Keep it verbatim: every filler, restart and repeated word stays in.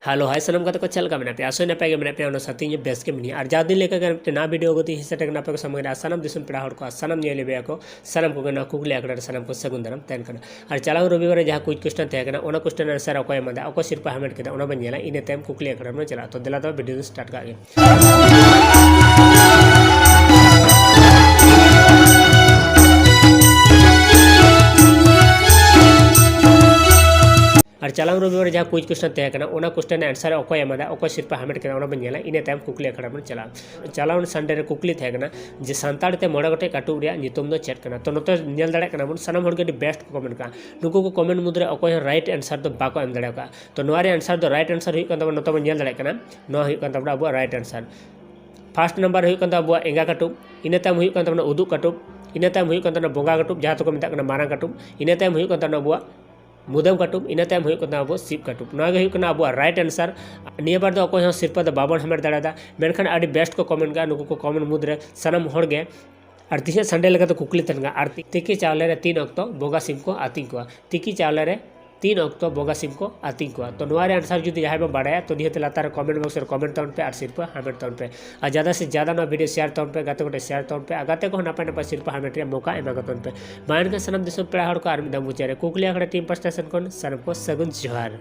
Hello, ᱦᱟᱭ ᱥᱟᱱᱟᱢ ᱜᱟᱛᱮ ᱠᱚ, ᱪᱮᱫ ᱞᱮᱠᱟ ᱢᱮᱱᱟᱜ ᱯᱮᱭᱟ? ᱟᱥᱚᱭ ᱱᱟᱯᱟᱭ ᱜᱮ ᱢᱮᱱᱟᱜ ᱯᱮᱭᱟ, ᱚᱱᱟ ᱥᱟᱶᱛᱮ ᱤᱧ ᱵᱮᱥ ᱜᱮ ᱢᱤᱱᱟᱹᱧᱟ᱾ ᱟᱨ ᱡᱟᱣ ᱫᱤᱱ ᱞᱮᱠᱟ ᱜᱮ ᱢᱤᱫᱴᱮᱱ ᱱᱟᱣᱟ ᱵᱷᱤᱰᱤᱭᱳ ᱟᱹᱜᱩ ᱛᱮ ᱤᱧ ᱥᱮᱴᱮᱨ ᱠᱟᱱᱟ ᱟᱯᱮ ᱠᱚ ᱥᱟᱢᱟᱝ ᱨᱮ᱾ ᱟᱨ ᱥᱟᱱᱟᱢ ᱫᱤᱥᱚᱢ ᱯᱮᱲᱟ ᱦᱚᱲ ᱠᱚ, ᱟᱨ ᱥᱟᱱᱟᱢ ᱧᱮᱞ ᱵᱮᱭᱟ ᱠᱚ, ᱥᱟᱱᱟᱢ ᱠᱚᱜᱮ ᱱᱚᱣᱟ ᱠᱩᱠᱞᱤ ᱟᱠᱷᱲᱟ ᱨᱮ ᱥᱟᱱᱟᱢ ᱠᱚ ᱥᱟᱹᱜᱩᱱ ᱫᱟᱨᱟᱢ ᱛᱟᱦᱮᱱ ᱠᱟᱱᱟ᱾ ᱟᱨ ᱪᱟᱞᱟᱣ ᱨᱚᱵᱤᱵᱟᱨ ᱨᱮ ᱡᱟᱦᱟᱸ ᱠᱩᱭᱤᱡᱽ ᱠᱚᱥᱪᱮᱱ ᱛᱟᱦᱮᱸ ᱠᱟᱱᱟ, ᱚᱱᱟ ᱠᱚᱥᱪᱮᱱ ᱟᱱᱥᱟᱨ ᱚᱠᱚᱭ ᱮᱢᱟᱫᱟ, ᱚᱠᱚᱭ ᱥᱤᱨᱯᱟᱹ ᱦᱟᱢᱮᱴ ᱠᱮᱫᱟ, ᱚᱱᱟ ᱵᱚᱱ ᱧᱮᱞᱟ᱾ ᱤᱱᱟᱹ ᱛᱟᱭᱚᱢ ᱠᱩᱠᱞᱤ ᱟᱠᱷᱲᱟ ᱵᱚᱱ ᱪᱟᱞᱟᱜᱼᱟ᱾ ᱛᱚ ᱫᱮᱞᱟ ᱛᱚᱵᱮ ᱵᱷᱤᱰᱤᱭᱳ ᱫᱚ ᱥᱴᱟᱨᱴ ᱠᱟᱜ ᱜᱮ᱾ ᱟᱨ ᱪᱟᱞᱟᱣ ᱨᱚᱵᱤᱵᱟᱨ ᱨᱮ ᱡᱟᱦᱟᱸ ᱠᱩᱭᱤᱡᱽ ᱠᱚᱥᱪᱮᱱ ᱛᱟᱦᱮᱸ ᱠᱟᱱᱟ, ᱚᱱᱟ ᱠᱚᱥᱪᱮᱱ ᱨᱮᱱᱟᱜ ᱟᱱᱥᱟᱨ ᱚᱠᱚᱭ ᱮᱢᱟᱫᱟ, ᱚᱠᱚᱭ ᱥᱤᱨᱯᱟᱹ ᱦᱟᱢᱮᱴ ᱠᱮᱫᱟ, ᱚᱱᱟ ᱵᱚᱱ ᱧᱮᱞᱟ᱾ ᱤᱱᱟᱹ ᱛᱟᱭᱚᱢ ᱠᱩᱠᱞᱤ ᱟᱠᱷᱲᱟ ᱵᱚᱱ ᱪᱟᱞᱟᱜᱼᱟ᱾ ᱪᱟᱞᱟᱣ ᱥᱟᱱᱰᱮ ᱨᱮ ᱠᱩᱠᱞᱤ ᱛᱟᱦᱮᱸ ᱠᱟᱱᱟ ᱡᱮ ᱥᱟᱱᱛᱟᱲ ᱛᱮ ᱢᱚᱬᱮ ᱜᱚᱴᱮᱡ ᱠᱟᱹᱴᱩᱵ ᱨᱮᱭᱟᱜ ᱧᱩᱛᱩᱢ ᱫᱚ ᱪᱮᱫ ᱠᱟᱱᱟ? ᱛᱚ ᱱᱚᱛᱮ ᱧᱮᱞ ᱫᱟᱲᱮᱭᱟᱜ ᱠᱟᱱᱟ ᱵᱚᱱ, ᱥᱟᱱᱟᱢ ᱦᱚᱲ ᱜᱮ ᱟᱹᱰᱤ ᱵᱮᱥᱴ ᱠᱚ ᱠᱚᱢᱮᱱᱴ ᱠᱟᱜᱼᱟ᱾ ᱱᱩᱠᱩ ᱠᱚ ᱠᱚᱢᱮᱱᱴ ᱢᱩᱫᱽᱨᱮ ᱚᱠᱚᱭ ᱦᱚᱸ ᱨᱟᱭᱤᱴ ᱟᱱᱥᱟᱨ ᱫᱚ ᱵᱟᱠᱚ ᱮᱢ ᱫᱟᱲᱮ ᱟᱠᱟᱫᱼᱟ᱾ ᱛᱚ ᱱᱚᱣᱟ ᱨᱮᱭᱟᱜ ᱟᱱᱥᱟᱨ ᱫᱚ, ᱨᱟᱭᱤᱴ ᱟᱱᱥᱟᱨ ᱦᱩᱭᱩᱜ ᱠᱟᱱ ᱛᱟᱵᱚᱱᱟ, ᱱᱚᱛᱮ ᱵᱚᱱ ᱧᱮᱞ ᱫᱟᱲᱮᱭᱟᱜ ᱠᱟᱱᱟ, ᱱᱚᱣᱟ ᱦᱩᱭᱩᱜ ᱠᱟᱱ ᱛᱟᱵᱚᱱᱟ ᱟᱵᱚᱣᱟᱜ ᱨᱟᱭᱤᱴ ᱟᱱᱥᱟᱨ᱾ ᱯᱷᱟᱥᱴ ᱱᱟᱢᱵᱟᱨ ᱦᱩᱭᱩᱜ ᱠᱟᱱ ᱛᱟᱵᱚᱱᱟ ᱟᱵᱚᱣᱟᱜ ᱮᱸᱜᱟ ᱠᱟᱹᱴᱩᱵ, ᱤᱱᱟᱹ ᱛᱟᱭᱚᱢ ᱦᱩᱭᱩᱜ ᱠᱟᱱ ᱛᱟᱵᱚᱱᱟ ᱩᱫᱩᱜ ᱠᱟᱹᱴᱩᱵ, ᱤᱱᱟᱹ ᱛᱟᱭᱚᱢ ᱦᱩᱭᱩᱜ ᱠᱟᱱ ᱛᱟᱵᱚᱱᱟ ᱵᱚᱸᱜᱟ ᱠᱟᱹᱴᱩᱵ, ᱡᱟᱦᱟᱸ ᱫᱚᱠᱚ ᱢᱮᱛᱟᱜ ᱠᱟᱱᱟ ᱢᱟᱨᱟᱝ ᱠᱟᱹᱴᱩᱵ, ᱤᱱᱟᱹ ᱛᱟᱭᱚᱢ ᱦᱩᱭᱩᱜ ᱠᱟᱱ ᱛᱟᱵᱚᱱᱟ ᱟᱵᱚᱣᱟᱜ ᱢᱩᱫᱟᱹᱢ ᱠᱟᱹᱴᱩᱵ, ᱤᱱᱟᱹ ᱛᱟᱭᱚᱢ ᱦᱩᱭᱩᱜ ᱠᱟᱱ ᱛᱟᱵᱚᱱᱟ ᱟᱵᱚᱣᱟᱜ ᱥᱤᱵ ᱠᱟᱹᱴᱩᱵ᱾ ᱱᱚᱣᱟ ᱜᱮ ᱦᱩᱭᱩᱜ ᱠᱟᱱᱟ ᱟᱵᱚᱣᱟᱜ ᱨᱟᱭᱤᱴ ᱟᱱᱥᱟᱨ᱾ ᱱᱤᱭᱟᱹ ᱵᱟᱨ ᱫᱚ ᱚᱠᱚᱭ ᱦᱚᱸ ᱥᱤᱨᱯᱟᱹ ᱫᱚ ᱵᱟᱵᱚᱱ ᱦᱟᱢᱮᱴ ᱫᱟᱲᱮᱭᱟᱫᱟ, ᱢᱮᱱᱠᱷᱟᱱ ᱟᱹᱰᱤ ᱵᱮᱥᱴ ᱠᱚ ᱠᱚᱢᱮᱱᱴ ᱠᱟᱜᱼᱟ ᱱᱩᱠᱩ ᱠᱚ ᱠᱚᱢᱮᱱᱴ ᱢᱩᱫᱽᱨᱮ ᱥᱟᱱᱟᱢ ᱦᱚᱲ ᱜᱮ᱾ ᱟᱨ ᱛᱮᱦᱮᱧᱟᱜ ᱥᱟᱱᱰᱮ ᱞᱮᱠᱟᱛᱮ ᱠᱩᱠᱞᱤ ᱛᱟᱦᱮᱱ ᱠᱟᱱᱟ, ᱟᱨ ᱛᱤᱠᱤ ᱪᱟᱣᱞᱮ ᱨᱮ ᱛᱤᱱ ᱚᱠᱛᱚ ᱵᱚᱸᱜᱟ ᱥᱤᱢ ᱠᱚ ᱟᱹᱛᱤᱧ ᱠᱚᱣᱟ? ᱛᱤᱠᱤ ᱪᱟᱣᱞᱮ ᱨᱮ ᱛᱤᱱ ᱚᱠᱛᱚ ᱵᱚᱸᱜᱟ ᱥᱤᱢ ᱠᱚ ᱟᱹᱛᱤᱧ ᱠᱚᱣᱟ? ᱛᱚ ᱱᱚᱣᱟ ᱨᱮ ᱟᱱᱥᱟᱨ ᱡᱩᱫᱤ ᱡᱟᱦᱟᱸᱭ ᱵᱚᱱ ᱵᱟᱲᱟᱭᱟ, ᱛᱚ ᱱᱤᱦᱟᱹᱛ ᱞᱟᱛᱟᱨ ᱨᱮ ᱠᱚᱢᱮᱱᱴ ᱵᱚᱠᱥ ᱨᱮ ᱠᱚᱢᱮᱱᱴ ᱛᱟᱵᱚᱱ ᱯᱮ ᱟᱨ ᱥᱤᱨᱯᱟᱹ ᱦᱟᱢᱮᱴ ᱛᱟᱵᱚᱱ ᱯᱮ᱾ ᱟᱨ ᱡᱟᱫᱟ ᱥᱮ ᱡᱟᱫᱟ ᱱᱚᱣᱟ ᱵᱷᱤᱰᱤᱭᱳ ᱥᱮᱭᱟᱨ ᱛᱟᱵᱚᱱ ᱯᱮ, ᱜᱟᱛᱮ ᱠᱚᱴᱷᱮᱱ ᱥᱮᱭᱟᱨ ᱛᱟᱵᱚᱱ ᱯᱮ, ᱟᱨ ᱜᱟᱛᱮ ᱠᱚᱦᱚᱸ ᱱᱟᱯᱟᱭ ᱱᱟᱯᱟᱭ ᱥᱤᱨᱯᱟᱹ ᱦᱟᱢᱮᱴ ᱨᱮᱭᱟᱜ ᱢᱚᱠᱟ ᱮᱢᱟ ᱠᱚ ᱛᱟᱵᱚᱱ ᱯᱮ᱾ ᱢᱟ ᱮᱱᱠᱷᱟᱱ ᱥᱟᱱᱟᱢ ᱫᱤᱥᱚᱢ ᱯᱮᱲᱟ ᱦᱚᱲ ᱠᱚ ᱟᱨ ᱢᱤᱫ ᱫᱷᱟᱣ ᱢᱩᱪᱟᱹᱫ ᱨᱮ ᱠᱩᱠᱞᱤ ᱟᱠᱷᱲᱟ ᱴᱤᱢ ᱯᱟᱥᱴᱟ ᱥᱮᱱ ᱠᱷᱚᱱ ᱥᱟᱱᱟᱢ ᱠᱚ ᱥᱟᱹᱜᱩᱱ ᱡᱚᱦᱟᱨ᱾